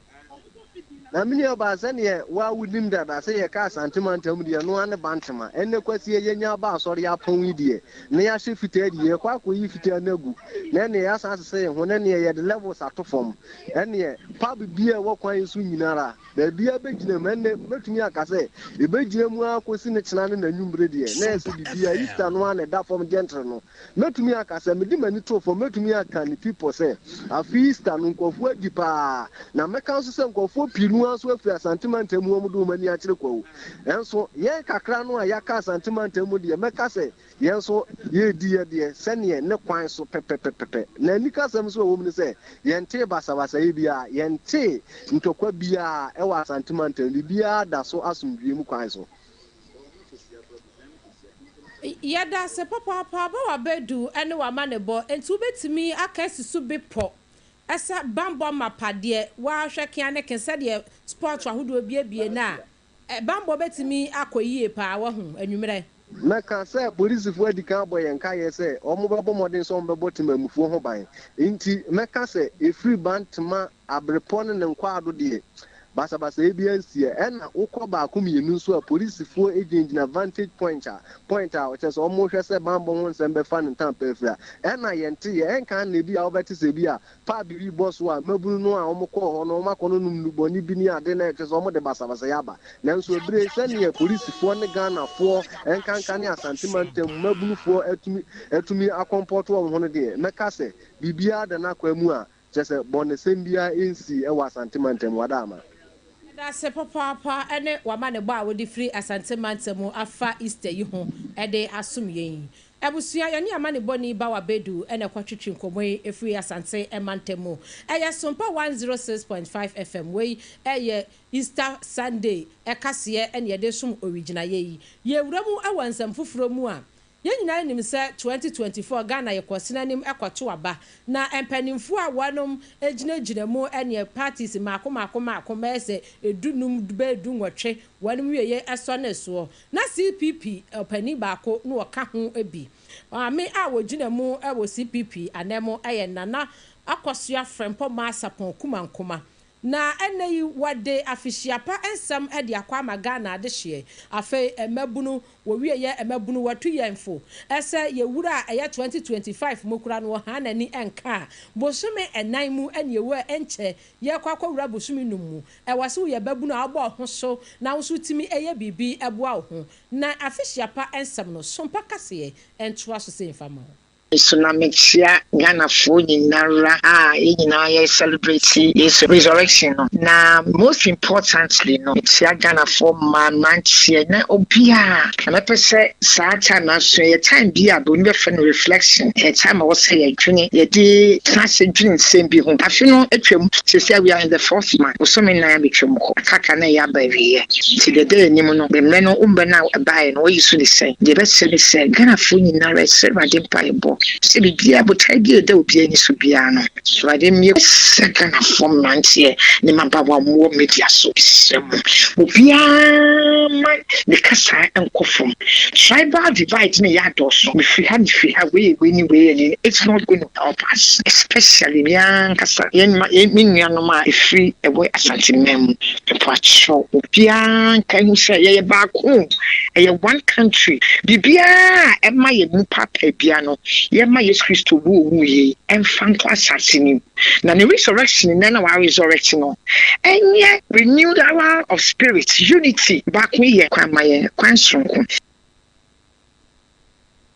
Na me nua baa, sɛneɛ waa wonim dada sɛ yɛka Asante mantam deɛ, no ane Bantama. Ɛnnɛ kwasie yɛnya aba asɔre apɔn yi deɛ na yɛahyɛ fitaa di, yɛkɔ akɔyi fitaa no agu na ɛneɛ yɛasan asesɛ yɛn ho na ɛneɛ yɛde levels ato fam. Ɛneɛ pub bi a ɛwɔ kwan yi so nyinara, baabiara bɛgyina mu. Ɛnnɛ mɛtumi aka sɛ ɛbɛgyina mu ara kɔsi ne kyena ne n'anwummere deɛ na ɛsɛ biribiara Easter no ara na ɛda fam gentle no. Mɛtumi aka sɛ mede m'ani too fam, mɛtumi aka ne pipɔ sɛ afe Easter no nkurɔfoɔ adi paa. Na mɛka nso sɛ nkurɔfoɔ pii no ara nso afiri Asante mantam mu, wɔn de wɔn ani akyerɛ Kwawu. Ɛnso yɛn kakra no a yɛaka Asante mantam mu deɛ, mɛka sɛ yɛn nso yɛredi yɛ deɛ sɛneɛ ne kwan so pɛpɛpɛpɛ. Na anikasɛm nso a ɛwɔ mu ne sɛ yɛntee basabasayɛ biara, yɛntee ntɔkwa biara ɛwɔ Asante mantam, biribiara da so asomdwie mu kwan so. Yɛda ase papaapa ba wabɛdu ne wama ne bɔ. Nti wobɛtumi aka asi so bepɔ ɛsɛ bambɔ mapadeɛ wahwɛ kea ne ke sɛdeɛ spot ahodoɔ biebie no a, bambɔ bɛtumi akɔ yie paa wahu anwummerɛ? Mɛka sɛ polisifoɔ adi kan abɔ yɛn kaeɛ sɛ wɔn bɛbɔ mmɔden sɛ wɔn bɛbɔ temamufoɔ ho ban. Nti mɛka sɛ ɛfiri Bantama aberepɔ ne ne nkwaado deɛ, basabasayɛ bi ansiɛ. Ɛna wokɔ baako mmienu nso a, polisifoɔ gyinagyina vantage point a ɔkyerɛ sɛ wɔn hwɛ sɛ bambɔ ho nsɛm bɛfa ne ntam pɛɛfiri a ɛna yɛnte yɛ ɛnkan na ebi a wobɛte sɛ bi a pub bi bɔ so a, mmabunu no a wɔn kɔɔ hɔ no, wɔn akɔ no nom nnubɔne bi ne ade na ɛkyerɛ sɛ wɔn de basabasayɛ aba. Nanso ebire sɛneɛ polisifoɔ ne Ghanafoɔ nkanka ne Asante mantam mmabunufoɔ atumi akɔmpɔto wɔn ho no deɛ, mɛka sɛ biribiara da n'akwan mu a kyerɛ sɛ bɔnesɛm biara nsi ɛwɔ Asante mantam wada ama. Ɛda ase papaapa ne wama ne bɔ a wode firi Asante mantam afa Easter yi ho ɛde asom yɛn. Abusua, yɛne ama ne bɔne ba wabɛdu ɛna ɛkɔtwetwe nkɔmmɔ yi ɛfiri Asante mantam mu. Ɛyɛ Sompa 106.5 FM. Wei ɛyɛ Easter Sunday ɛkaseɛ ɛne yɛde som owigyinaeɛ yi. Yɛwura mu ɛwɔ nsɛm foforɔ mu a, yɛn nyinaa nim sɛ 2024 Ghana yɛkɔ senanim ɛkɔto aba na mpanimfoɔ a wɔnom gyinagyina mu ɛne parties mmaako mmaako mmaako mɛyɛ sɛ 15 bɛyɛ 18 wɔnom wieɛ ɛsɔ ne soɔ na CPP ɔpanin baako na ɔka ho bi. Maame a wɔgyina mu ɛwɔ CPP anan mu ɛyɛ Nana Akɔsoa Frɛmpɔ Sapɔn Kumankoma na ɛnɛ yi wɔde afihyiapa nsɛm de akɔ ama Ghana adehyeɛ. Afei mmabunu wɔwie yɛ mmabunu wɔto yɛn fo ɛsɛ yɛwura a ɛyɛ 2025 mu kora no wɔha n'ani nka a bosome 4 mu ɛne ɛwɔ ɛnkyɛ yɛkɔ akɔwura bosome 5 mu. Ɛwɔ sɛ woyɛ babunu a wobɔ ho so na wo nso tumi ɛyɛ biribi ɛboa wo ho. Na afihyiapa nsɛm no, Sompa kaseɛ ɛntoa so sɛ mfa ma wo. So na mekyia Ghanafoɔ nyinara a yɛn nyinaa yɛ celebrate Yesu resurrection no. Na most importantly no, mekyia Ghanafoɔ mmaa, mmeranteɛ na obiara. Na mɛpɛ sɛ saa time aso yɛ time bi a broni bɛfrɛ no reflection. Ɛyɛ time a wɔsɛ yɛdwene, yɛde tena ase dwene nsɛm bi ho. Afe no atwam sɛsi, we are in the fourth month. Bosome 4 betwam kɔ kaka na ɛyɛ aba awieɛ. Nti deɛ ɛda anim no, mmerɛ no wombɛ no a ɛbaeɛ no, wɔyi so ne sɛn? Deɛ ɛbɛsɛ ne sɛ Ghanafoɔ nyinara ɛsrɛ Awurade mpaebɔ sɛ biribiara, botae bi a ɛda obiara ani so biara no, Awurade mmie. Sɛ Ghanafoɔ mmeranteɛ ne mmabaawa a wɔwɔ media so, mesrɛ mo, obiara ma ne kasa nkɔ fam. Tribal divide ne yɛ adɔɔso, mefiri ha, mefiri ha, wei yɛ wei ne wei yɛ ne, it's not going to help us, especially me ankasa yɛn ma yɛn me nuanom a ɛfiri ɛwɔ Asanteman mu. Mepakyɛw, obiara nka hu sɛ yɛyɛ baako, ɛyɛ one country. Biribiara a ɛma yɛn mu paapaa biara no, Yɛmma Yesu Kristo wu a owuiɛ yi mfa nkɔ asase no mu, na ne resurrection nnɛ na wa-resurrect no nyɛ renewal of spirit, unity, baakoyɛ kwan ma yɛn, kwan soronko.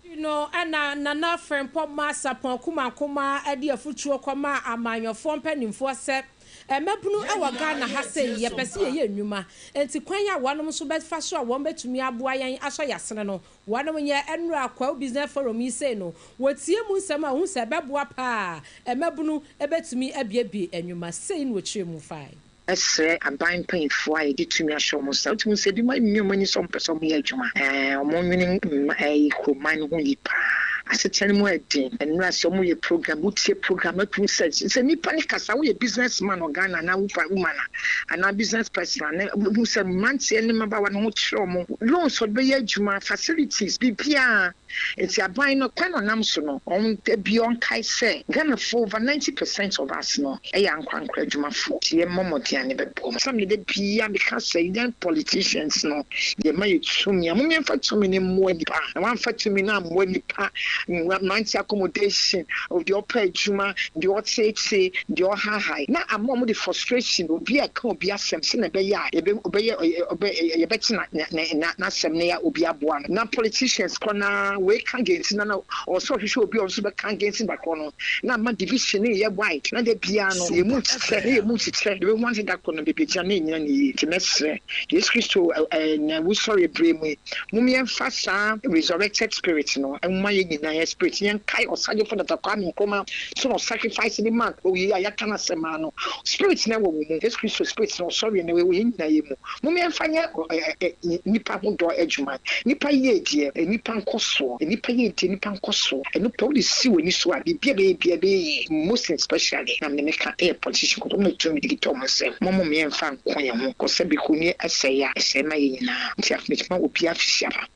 Akyiri no na Nana Frempɔ maa Sapɔn Kumankumaa de afutuo kɔmaa amanyɔfoɔ mpanimfoɔ sɛ, Mmabunu wɔ Ghana ha sei, yɛpɛ sɛ yɛyɛ nnwuma, enti kwan a wɔnom nso bɛfa so a wɔn bɛtumi aboa yɛn asɔ yɛn asene no, wɔnom nyɛ. Ɛnnora Kwawu Business Forum yi sei no, wɔtie mu nsɛm a wɔhu sɛ ɛbɛboa paa a mmabunu bɛtumi abuebue nnwuma. Sei na wɔkyerɛɛ mu fae. Srɛ aban mpanyimfoɔ a yɛde tumi ahyɛ wɔn nsa. Wotumi hu sɛ ebinom amia wɔn ani sɛ wɔmpɛ sɛ wɔyɛ adwuma. Ɛɛ, wɔnnwene mma ɛyi kuroman no ho yie paa. Asetena no mu yɛ den. Nnora sɛ wɔyɛ program, wotie program no, wotumi hu sɛ sɛ nnipa no kasa, woyɛ business man wɔ Ghana anaa wofa woman a, anaa business person a, na wohu sɛ mmeranteɛ ne mmabaawa no ho kyerɛ wɔn. Loans wɔde bɛyɛ adwuma, facilities, biribiara. Nti aban no kwan a ɔnam so no ɔn da biara ɔnkae sɛ Ghanafoɔ over 90 percent of us no yɛ ankorankoro adwumafoɔ nti yɛmmɔ mmɔden a ne bɛboa mu. Sɛ me da biara meka sɛ yɛn politicians no yɛma yɛ tumi a mom yɛmfa tumi no mmoa nipa na wamfa tumi no ammoa nipa mmeranteɛ accommodation deɛ ɔpɛ adwuma deɛ ɔteetee deɛ ɔhahae na ama wɔn de frustration obi a ɛka obi asɛm sɛnea ɛbɛyɛ a yɛbɛ ɔbɛyɛ ɔbɛ yɛbɛte na na na n'asɛm na yɛ obi aboa no na politicians korɔ no ara wei ka against na na ɔwɔ sɛ ɔhwehwɛ obi a ɔno nso bɛka against ba korɔ no na ama division no yɛ wide na da biara no yɛn mu nkyekyɛ na yɛn mu nkyekyɛ yɛbɛhu ase da korɔ no baabi agyina na ɛnyina no yie nti mɛsrɛ Yesu Kristo na wusɔre berɛ mu yi mom yɛmfa saa resurrected spirit no mma yɛn nyinaa yɛn spirit yɛnkae ɔsagyefo Dr. Kwame Nkrumah so na ɔsacrifice ne maa oyi a yɛaka no asɛm ara no spirit no wɔ wo mu Yesu Kristo spirit no ɔsɔreɛ no wɔ yɛn nyinaa yɛ mu mom yɛmfa nyɛ nnipa ho dɔ adwuma nnipa yie deɛ nnipa nkɔsoɔ nnipa yie deɛ nnipa nkɔsoɔ ɛno pɛ wode si w'ani so a biribi a bɛyɛ biara bɛyɛ yie most especially na mene meka ɛyɛ politician kɔtɔ mo na tumi de kita ɔmo nsam mo mom yɛmfa nko yɛn ho kɔ sɛ bikoni ɛsɛe a ɛsɛe ma yɛn nyinaa nti afei ma obiara fihyia pa.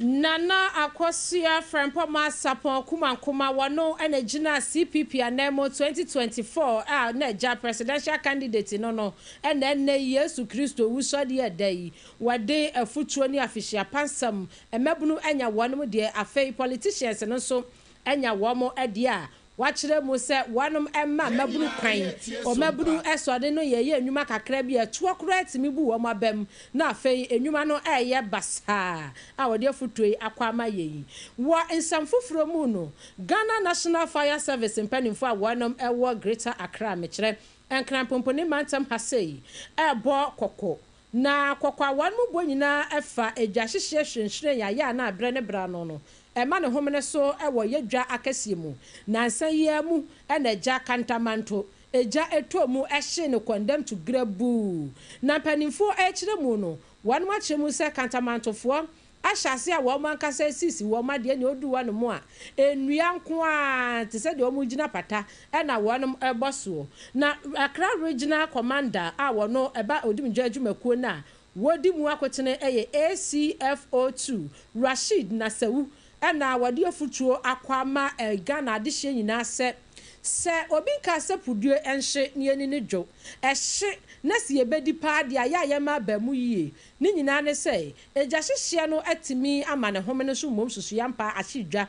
Nana Akosua Frempɔma Sarpong Kumankuma, wɔno na gyina CPP ananmu 2024 a na agya presidential candidate no no na ɛnnɛ yi Yesu Kristo wusɔreɛ da yi wɔde afutuo ne afehyia pa nsɛm mmabunu anya wɔnom deɛ afei politicians no nso anya wɔn deɛ a Wɔakyerɛ mu sɛ wɔnom mma mmabunu kwan, wɔn mmabunu sɔre no yɛyɛ nnwuma kakra bi a ɛtoɔ koraa tumi bu wɔn abam na afei nnwuma no reyɛ basaa a wɔde afotuo yi akɔ ama yɛn yi. Wɔ nsɛm foforɔ mu no, Ghana National Fire Service mpanimfoɔ a wɔnom wɔ Greater Accra, mekyerɛ Nkran Pomponi mantam ha sei, rebɔ kɔkɔ na kɔkɔ a wɔnom bɔ nyinaa fa egya hyehyeɛ hwirenhwiren yaya a na berɛ ne berɛ ano no Ɛma ne homene so wɔ yɛ dwa akɛseɛ mu. Nansa yi ara mu na gya kantamanto, egya tɔɔ mu hyee no kɔndɛm to grabuu. Na mpaninfoɔ rekyerɛ mu no, wɔnom akyerɛ mu sɛ kantamantofoɔ ahyɛ aseɛ a wɔn ankasa resisi wɔn adeɛ nea ɔduru hɔ nom a, nnua nko ara te sɛ deɛ wɔn gyina pata na wɔnom rebɔ soɔ. Na Accra Regional Commander a wɔno ɛba Odumgya adwumakuo no a Wɔdi mu akotene yɛ ACFO2 Rasheed Nasawu na wɔde afutuo akɔ ama Ghana adehyeɛ nyinaa sɛ, sɛ obi nkaa sɛ pudue nhye na yɛni no dwo, ɛhye na sɛ yɛbɛdi paa deɛ a yɛ a yɛmma aba mu yie. Ne nyinaa ne sɛ, egya hyehyeɛ no atumi ama ne home no so mmom susuampa ahye dwa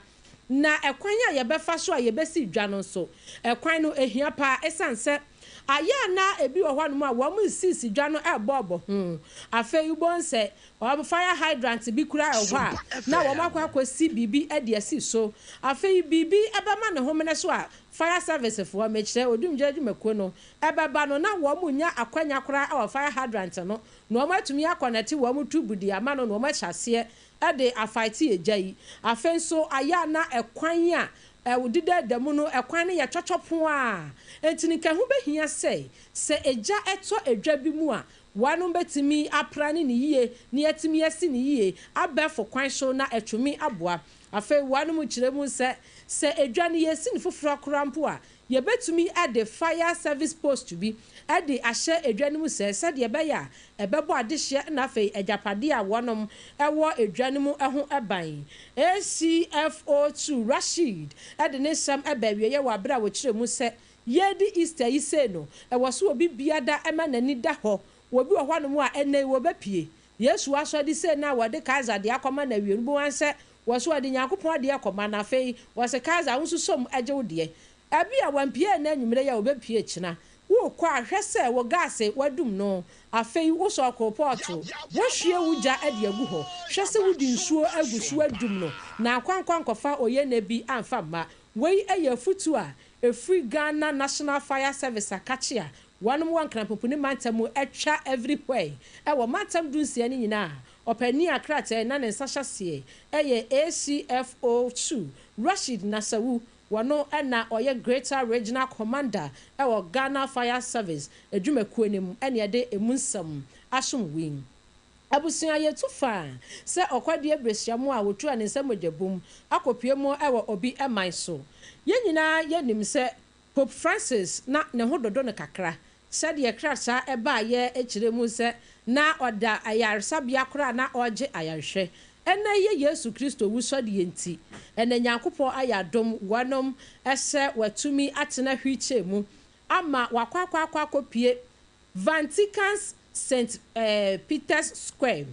Na ɛkwan a yɛbɛfa so a yɛbɛsi dwa no nso, ɛkwan no ɛhia paa ɛsiane sɛ ayɛ a na ebi wɔ hɔnom a wɔn nsisi dwa no ɛrebɔɔbɔ ho. Afei wobɛhu sɛ wɔn fire hydrant bi koraa wɔ hɔ a na wɔn akɔ akɔsi biribi de asi so. Afei biribi bɛma ne homene so a fire service foɔ, mekyerɛ odumgya adwumakuo no, ɛbɛba no na wɔn nnya akwanya koraa wɔ fire hydrant no na wɔn atumi akɔnɛte wɔn tube de ama no na wɔn ahyɛ aseɛ de afaete egya yi. Afei nso ayɛ a na ɛkwan a ɛdeda mu no, ɛkwan no yɛ twɔtwɔpon a, enti no nka ɛho bɛhia sɛ, sɛ egya tɔ edwa bi mu a, wɔnom bɛtumi apra ne no yie na yɛatumi asi no yie abɛɛfo kwan so na atumi aboa. Afei wɔnom kyerɛ mu sɛ, sɛ edwa no yɛresi no foforɔ koraa mpo a, Yɛbɛtumi de fire service post bi de ahyɛ edwa no mu sɛɛ sɛdeɛ ɛbɛyɛ a ɛbɛbɔ adehyeɛ na afei agyapadeɛ a wɔnom wɔ edwa no mu ho ban. ACFO2 Rasheed de ne nsɛm ba awieɛ wɔ aberɛ a ɔkyerɛ mu sɛ yɛredi Easter yi sei no ɛwɔ sɛ obi biada ma n'ani da hɔ, obi wɔ hɔnom a ɛnnɛ yi wɔbɛpue Yesu asɔde sei no a wɔde Kaiser deɛ akɔma no awie no wobɛhu ara sɛ Wɔse wɔde Nyankopɔn deɛ kɔma na afei wɔse Kaiser wo nso som gye wo deɛ. Ɛbi a wampue ɛnnɛ anwumerɛ yi a ɔbɛpue kyena. Worekɔ a hwɛ sɛ wo gaase woadum no afei wosɔ koropɔɔto woahwie wo gya de agu hɔ hwɛ sɛ wode nsuo agu so adum no na akwankwa ankɔfa oyene bi amfa mma. Wei yɛ afutuo a ɛfiri Ghana National Fire Service akakye a wɔnom wɔ Nkranpopuni mantam mu atwa everywhere wɔ mantam dunsia no nyinaa. Ɔpanin a krataa yi na ne nsa hyɛ aseɛ yɛ ACFO Su Rashid Nasawu, wɔno na ɔyɛ Greater Regional Commander wɔ Ghana Fire Service adwumakuo no mu ɛne ɛde ɛmu nsɛm asom win. Abusua yɛtu fa sɛ ɔkwadeɛ berɛhyia mu a wɔtu a ne nsa mogya bum akɔpue mu wɔ obi man so. Yɛn nyinaa yɛnim sɛ Pope Francis na ne ho dodo no kakra sɛdeɛ krataa ɛbaeɛ kyerɛ mu sɛ na ɔda ayaresabea koraa na ɔregye ayarehwɛ. Ɛnnɛ yɛ Yesu Kristo wusɔreɛ nti, ɛnɛ Nyankopɔn ayɛ adom wɔnom sɛ wɔatumi atena wheelchair mu ama wakɔ akɔ akɔ akɔpue Vatican's Saint Peter's Square.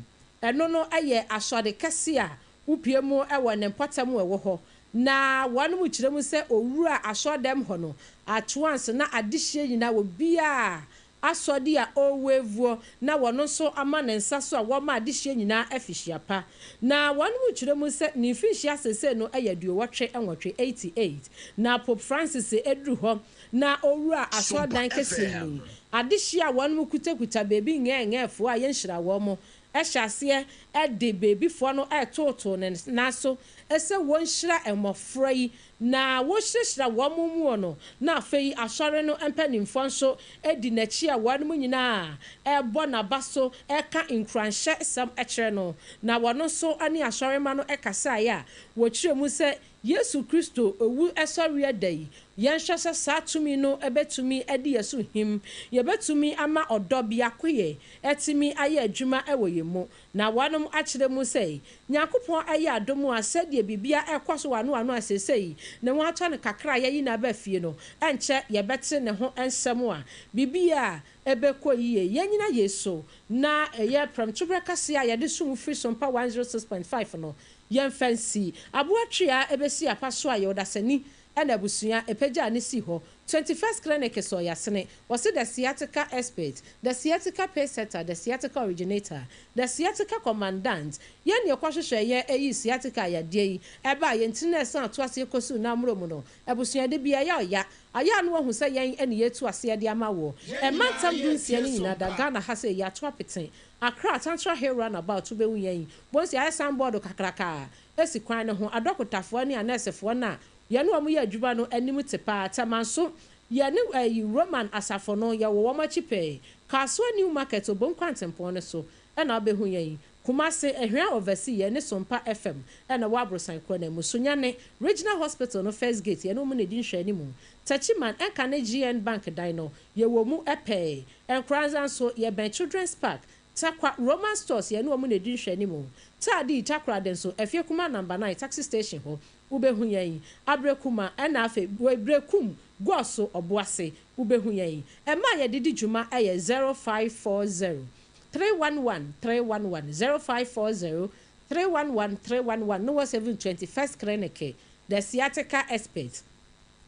Ɛno no yɛ asɔre kɛse a wopue mu wɔ ne mpɔtam a ɛwɔ hɔ. Na wɔnom kyerɛ mu sɛ owura asɔredɛm hɔ no, atoans na adehyeɛ nyinaa obiara asɔre a ɔrewevuo na wɔn nso ama ne nsa so a wɔma adehyeɛ nyinaa afihyia pa. Na wɔnom kyerɛ mu sɛ ne mfinhyia seesei no yɛ 88, 88. Na Pope Francis eduru hɔ na owura asɔredan kɛseɛ mu yi, adehyeɛ a wɔnom kutakuta beebi ngɛɛngɛɛfoɔ a yɛnhyira wɔn mo ɛhyɛ aseɛ ɛde beebifoɔ no ɛtootoo ne nan so ɛsɛ wɔnhyira mmɔfra yi na wɔhyirahyira wɔn mu no na afei asɔre no mpanimfoɔ nso edi n'akyi a wɔn nyinaa ɛrebɔ n'aba so ɛka nkuranhyɛ sɛm ɛkyerɛ no na wɔn nso ne asɔrema no ɛkasaeɛ a wɔkyerɛ mu sɛ Yesu Kristo owu ɛsɔre da yi yɛnhwɛ sɛ saa tumi no ɛbɛtumi ɛde yɛ so him yɛbɛtumi ama ɔdɔ biakoyɛ ɛtumi ayɛ adwuma ɛwɔ yɛn mu na wɔnom akyerɛ mu sɛ Nyankopɔn ayɛ adom a sɛdeɛ biribia ɛkɔ so wano ano asesei ne ho atɔ no kakra a yɛyi n'aba fie no ɛnkyɛ yɛbɛte ne ho nsɛm a biribia ɛbɛkɔ yie yɛnyina Yesu na ɛyɛ prɛmtoberɛ kɛseɛ a yɛde som firi Sompa 106.5 no yɛmfa nsi aboatwe a ɛbɛsi apa so a yɛwɔ dasani ɛna abusua ɛpagya ne si hɔ 21st Clinic sɔ yasene wɔsi the sciatica expert, the sciatica pace setter, the sciatica originator, the sciatica commandant. Yɛn ne ɛkɔhwehwɛ yɛ ɛyi sciatica yadeɛ yi ɛba a yɛn tiri na ɛsan ato aseɛ kɔsu na amuro mu no abusua de bi ɛyɛ ɔya ayɛ ano ahu sɛ yɛn ɛne yɛtu aseɛ de ama wɔ ɛma ntam 16 no nyinaa da Ghana ha sɛ yɛato apete Accra Tantra Hill roundabout wobɛhu yɛn bonsi ayɛ signboard kakraka esi kwan ne ho adɔkotafoɔ ne anɛɛsefoɔ no a yɛne wɔn yɛ adwuma no anim te paa. Tɛma nso yɛne ɛyi Roman asafo no yɛwɔ wɔn akyi pɛɛ Kasoa New Market Obom kwantempɔn no so ɛna wobɛhu yɛn. Kumase Ehwea Oversea yɛne Sompa FM ɛna wɔ aborosan kuro no mu. Sunyane Regional Hospital no first gate yɛne wɔn na edi nhwɛanimu. Techiman ɛnka ne GN Bank dan no yɛwɔ mu ɛpɛɛ. Nkoranza nso yɛbɛn Children's Park. Takwa Roman Stores yɛne wɔn na edi nhwɛanimu. Taadi Takoradi nso Efie Kuma number 9 taxi station hɔ wobɛhu yɛn. Abrekuma ɛna afei Brekum Gɔso Ɔboase wobɛhu yɛn. Ɛma a yɛde di dwuma ɛyɛ 0540 311 311, 0540 311 311 no wɔ 7 21st Clinic, the sciatica expert.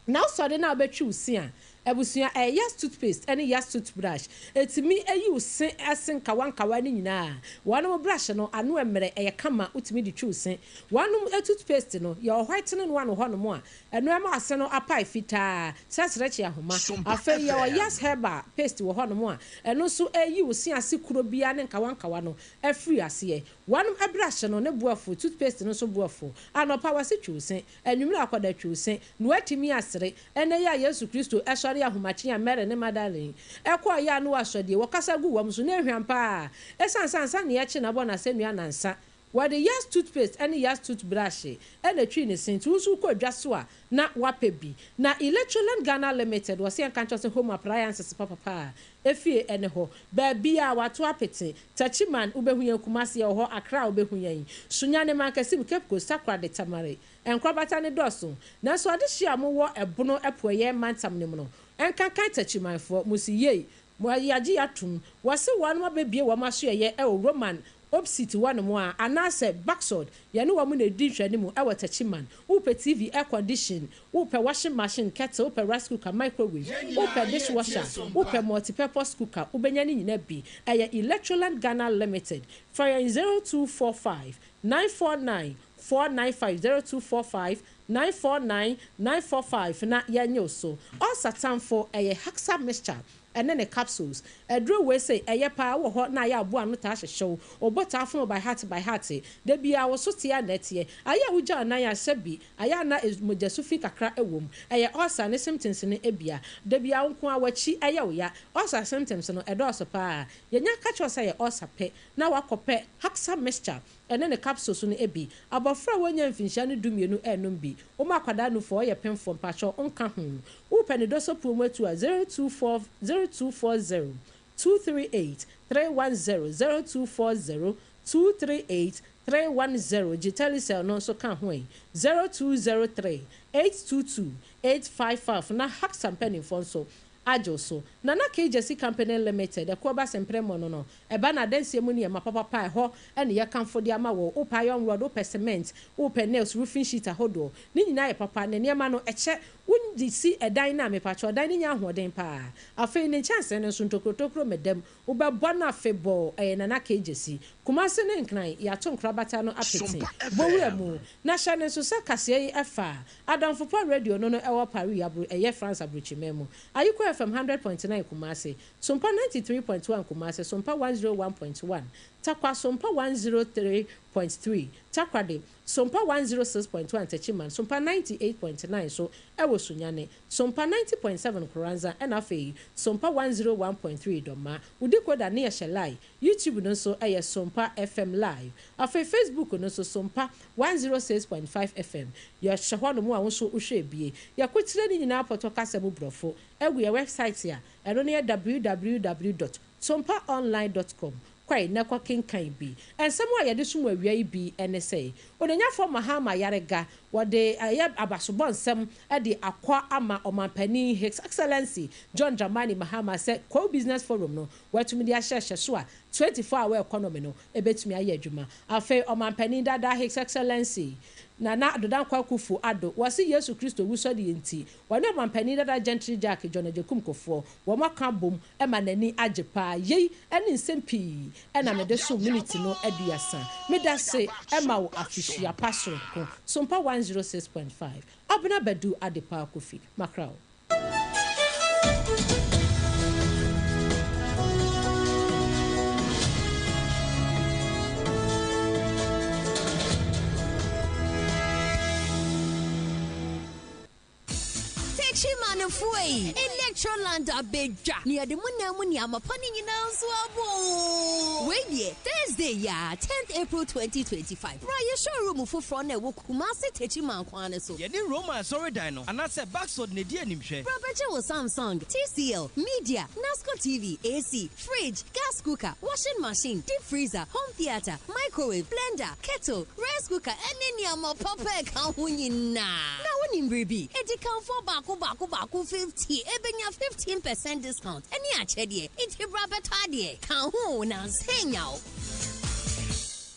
Na wosɔre na wobɛtwi wo se a abusua ɛyɛ Yas toothpaste ɛne Yas toothbrush ɛtumi ayi wo se ase nkawa nkawa no nyinaa. Wɔnom brush no ano mmerɛ ɛyɛ kama wotumi de twi wo se. Wɔnom toothpaste no yɛwɔ whitening one wɔ hɔnom a ɛno ɛma ase no apae fitaa sɛ serekye ahoma. Afei yɛwɔ Yas herbal paste wɔ hɔnom a ɛno nso ɛyi wo se ase kuro biara ne nkawa nkawa no afiri aseɛ. Wɔnom brush no ne boafo toothpaste no nso boafo anɔpa wase twi wo se anwummerɛ akɔda twi wo se na watumi asere ɛnɛ yɛ a Yesu Kristo ɛsɔre ahomakye a Mary ne Magdalene ɛkɔɔ yɛ a no wasɔdeɛ wɔkasa gu wɔm so na ehwam paa ɛsiane sɛ ansa ne yɛkye na bɔ n'asɛnnua nansa wɔde Yas toothpaste ɛne Yas toothbrush ɛna twi ne se nti nso kɔ dwa so a na wapɛ bi. Na Electroland Ghana Limited wɔsi ɛnka nkyɛn sɛ home appliances papapa a efie ɛne hɔ baabi a wato apete Techiman wobɛhu yɛn, Kumasi wɔ hɔ, Accra wobɛhu yɛn, Sunyani, Mankasim, Cape Coast, Takoradi, Tamale nkorabata ne dɔɔso nanso adehyia a mowɔ ɛbono ɛpoɛyɛ mantam ne mu no ɛnkankan Techimanfoɔ musi yie mo yagye yatum wɔsi wɔn abɛbie wɔn aso yɛyɛ ɛwɔ Roman. Opposite hɔnom a, anaasɛ Baksod, yɛne wɔn na ɛdi nhwɛanimu wɔ Techiman. Wopɛ TV, air condition, wopɛ washing machine, kettle, wopɛ rice cooker, microwave, wopɛ dishwasher, wopɛ multi-purpose cooker, wobɛnya ne nyina bi. Ɛyɛ Electroland Ghana Limited. Frɛ yɛn 0245 949 495, 0245 949 945 na yɛnyɛ wo so. Ulcer tamfo, ɛyɛ Haxa Mixture ɛne ne capsules. Aduro wei sei ɛyɛ paa wɔ hɔ na ayɛ aboa ano taa hyehye wo, wo bo taa fono by heart by heart, da biara wo so te a na ɛteɛ, ayɛ a wogya wo nan a sɛ bi ayɛ a na mogya su fi kakra wɔ mu, ɛyɛ ulcer ne symptoms no bia, da biara wo nko ara w'akyi ɛyɛ wo ya, ulcer symptoms no ɛdɔɔso paa, yɛnya ka kyerɛ wo sɛ ɛyɛ ulcer pɛ na wakɔ pɛ Haxa mixture ɛne ne capsules no bi, abɔfra a wanya mfinhyia no dumienu ɛnom bi, woma akwadaa nufoɔ ɔyɛ pemfoɔ mpakyɛw nka ho. Wopɛ ne dɔsɔ puo mu atu a, 024 0240 238 310, 0240 238 310, gye Telecel no nso ka ho ɛ, 0203 822 855 na Haxa mpanimfoɔ nso agye wo so. Nana K Gyasi Company Limited, Ɛkoɔ Ba Sempremo no no, ɛba no adansie mu nneɛma papapa a ɛhɔ ne yɛkamfo de ama wo. Wopɛ iron rod, wopɛ cement, wopɛ nails, roofing sheet ahodoɔ, ne nyinaa yɛ papa na nneɛma no ɛkyɛ. Wode si ɛdan no a, mepakyɛw, ɛdan no nya ahoɔden paa. Afei ne nkyɛnsee no nso, ntokurotokuro mmɛda mu. Wobɛbɔ no afebɔɔ. Ɛyɛ Nana K. Gyasi. Kumase ne Nkran, yɛato nkorabata no apete. Bɔ wura mu. Na hyɛ no nso sɛ kaseɛ yi fa Adamfo Pa Radio no no ɛwɔ Paris abro ɛyɛ France abrokyiman mu. Ayiko FM 100.9 Kumase, Sompa 93.1 Kumase, Sompa 101.1 Tarkwa, Sompa 103.3 Takoradi, Sompa 106.1 Techiman, Sompa 98.9 so ɛwɔ Sunyani, Sompa 90.7 Nkoranza ɛna afei Sompa 101.3 Dɔma. Wo decoder ne yɛ hyɛ line. YouTube no nso ɛyɛ Sompa FM Live. Afei Facebook no nso Sompa 106.5 FM. Yɛhyɛ hɔ nom a wo nso wohwɛ bie. Yɛko kyerɛ ne nyinaa pɔtɔ kasa mu brɔfo agu yɛ website a ɛno no yɛ www dot sompaonline dot com. Kɔe na kɔ kenkan bi. Nsɛm a yɛde som awia yi bi ne sɛ, Onyanyafoɔ Mahama Ayariga, wɔde ɛyɛ abasobɔ nsɛm de akɔ ama Ɔmanpanin His Excellency John Dramani Mahama sɛ Kwawu Business Forum no wɔatumi de ahyɛ hyɛ so a 24 hour economy no ɛbɛtumi ayɛ adwuma. Afei Ɔmanpanin dada His Excellency Nana Addo Dankwa Akufo Addo, wɔse Yesu Kristo wusɔreɛ nti, wɔne Ɔmanpanin dada Gentry Jack John Agyekum Kufuor wɔn aka abom ma n'ani agye paa. Yei ne nsɛm pii na mede som miniti no aduasa. Medase ma wo afehyia pa soronko. Sompa 106.5. Abena Badu Adepa Kofi. Makra wo. Techimanfoɔ ei, Electroland abɛdwa na yɛde mo nan mu nneɛma pa no nyinaa nso aba oo. Wei deɛ, Thursday yi ara, tenth April 2025, bra yɛ showroom foforɔ no a ɛwɔ Kumasi Techiman kwan no so. Yɛne Roma asɔredan no anaasɛ Baksod na edi animhwɛ. Bra bɛgye wo Samsung, TCL, Media, Nasco TV, AC, Fridge, gas cooker, washing machine, deep freezer, home theatre, microwave, blender, kettle, rice cooker ne nneɛma papa a ɛka ho nyinaa. Na wonim biribi? Adikanfoɔ baako baako baako 50 bɛnya 15 percent discount ne akyɛdeɛ. Enti bra bɛtɔ adeɛ. Ka ho na nsa nnya wo.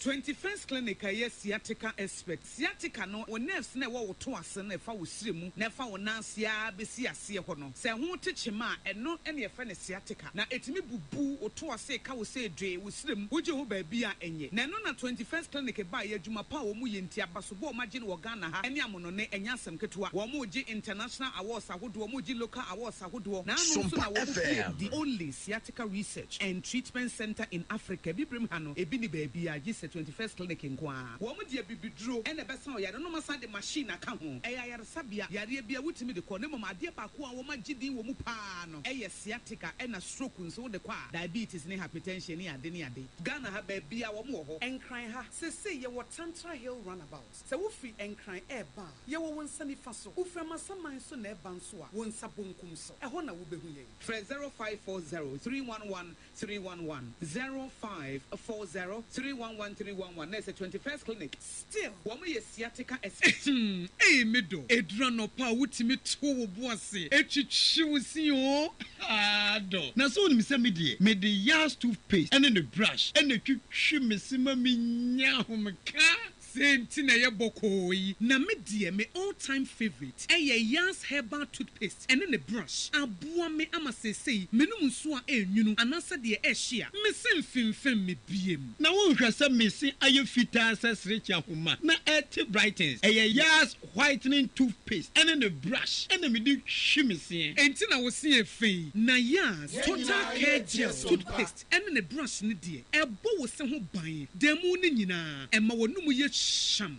21st Clinic a ɛyɛ sciatica expert. Sciatica no, wo nerves no a ɛwɔ wo to ase no ɛfa wo srɛ mu na ɛfa wo nan ase ara bɛsi aseɛ hɔ no, sɛ ɛho te kyema a, ɛno na yɛfrɛ no sciatica. Na ɛtumi bubu wo to ase ka wo sɛ dwee wo srɛ mu, wogye ho baabi a ɛnyɛ. Na ɛno na 21st Clinic baeɛ, adwuma pa a wɔn yɛ nti, abasobɔ a wɔn agye no wɔ Ghana ha ne amonɔne, ɛnyɛ asɛm ketewa. Wɔn regye international awards ahodoɔ, wɔn regye local awards ahodoɔ. Na ano nso na Sompa wɔn FM. bue the only sciatica research and treatment centre in Africa. Abibirem ha no, ebi nni baabiara gye sɛ 21st Clinic nko ara. Wɔn de abibiduro na ɛbɛsa ɔyare no na wɔasan de machine aka ho. Ɛyɛ ayaresabea, yareɛ biara wotumi de kɔ na mmom adeɛ baako a wɔagye din wɔ mu pa ara no yɛ sciatica ɛna stroke nso wode kɔ a, diabetes ne hypertension ne ade ne ade. Ghana ha baabiara wɔn wɔ hɔ. Nkran ha, seesei yɛwɔ Tantra Hill Runabout. Sɛ wofiri Nkran reba a, yɛwɔ wo nsa nifa so. Wofiri Amasaman nso na ɛreba nso a, wo nsa bonkum so. Ɛhɔ na wobɛhu yɛn. Frɛ 0540 311 311, 0540 311 3. 0311 na ɛsɛ 21st Clinic. Still, wɔn yɛ sciatica expert. Ei me dɔ, ɛduru anɔpa a wotumi to wo bo ase twitwi wo se oo, haa dɔ. Na sɛ wonim sɛ me deɛ, mede Yaz toothpaste ne ne brush na ɛtwitwi me se ma menya ahomeka. Sei nti na ɛyɛ bɔkɔɔ yi. Na me deɛ me all time favourite ɛyɛ Yaz herbal toothpaste ɛne ne brush. Aboa me ama seesei menom nsuo a ɛnwunu anaasɛ deɛ ɛhye a, me se mfemfem me biem. Na wonhwɛ sɛ me se ayɛ fitaa sɛ serekye ahoma na ɛte brightens. Ɛyɛ Yaz whitening toothpaste ɛne ne brush ɛna mede twi me seɛ. Enti na wo se yɛ fɛ yi. Na Yaz total care gel toothpaste ɛne ne brush no deɛ, ɛbɔ wo se ho ban da mu no nyinaa, ɛma w'anomu yɛ hyeam.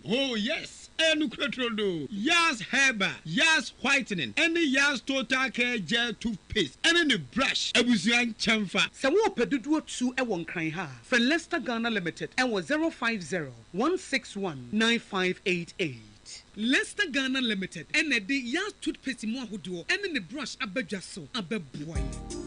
Oh yes, ɛyɛ nokorɛ turodoo. Yaz Herbal, Yaz Whitening ɛne Yaz Total Care Gel Toothpaste ɛne ne brush abusua nkyɛnfa. Sɛ worepɛ dodoɔ tu wɔ Nkran ha a, frɛ Lester Ghana Limited wɔ 050 161 9588. Lester Ghana Limited na ɛde Yaz Toothpaste mu ahodoɔ ne ne brush aba dwa so abɛboa yɛn.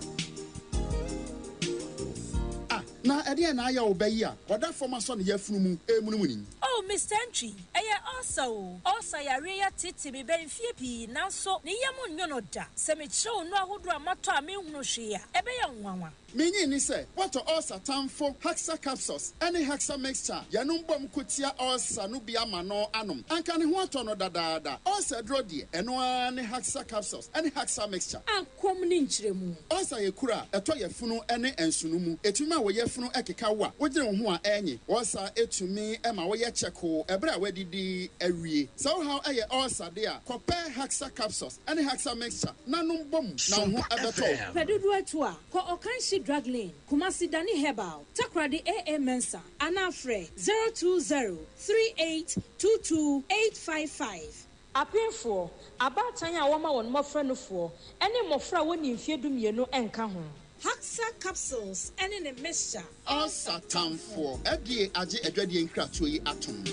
Ah, na ɛdeɛn na ayɛ wo ba yi a ɔda fam asɔ ne yafunu mu remunumunu yi? Oh, Mister Antwi, ɛyɛ ulcer o. Ulcer yareɛ yi ateetee me bɛn mfeɛ pii, nanso ne yam nnwo no da. Sɛ mekyerɛ wo nnuro ahodoɔ a matɔ a menhunu hwee a, ɛbɛyɛ wo nwanwa. Minnye nni sɛ woatɔ ulcer tamfo Hexa Capsules ne Hexa Mixture a yɛnom bom ko tia ulcer no bi ama no anom. Anka ne ho atɔ no dadaada. Ulcer aduro deɛ, ɛno ara ne Hexa Capsules ne Hexa Mixture. Akɔm ne nkyerɛmu. Ulcer yɛ kuru a ɛtɔ yafunu ne nsono mu. Ɛtumi ma wo yafunu keka wo a wodwene wo ho a ɛnye. Ulcer tumi ma woyɛ kyɛkoo ɛberɛ a woadidi awie. Sɛ wo haw yɛ ulcer de a, kɔpɛ Hexa Capsules ne Hexa Mixture na nom bom na wo ho Sompa bɛtɔ wo. FM. Pɛ dodoɔ atu a, kɔ Ɔkanhyi Drug Lane, Kumasi Dani Herbal, Takoradi AA Mensah anaa frɛ 020 3822 855. Apemfoɔ, abaatan a wɔma wɔn mmɔfra nufoɔ, ne mmɔfra a wɔnnii mfeɛ dumienu nka ho. Haxa capsules ne ne mixture. Ulcer tamfoɔ. FDA agye adwadie nkratoɔ yi atom.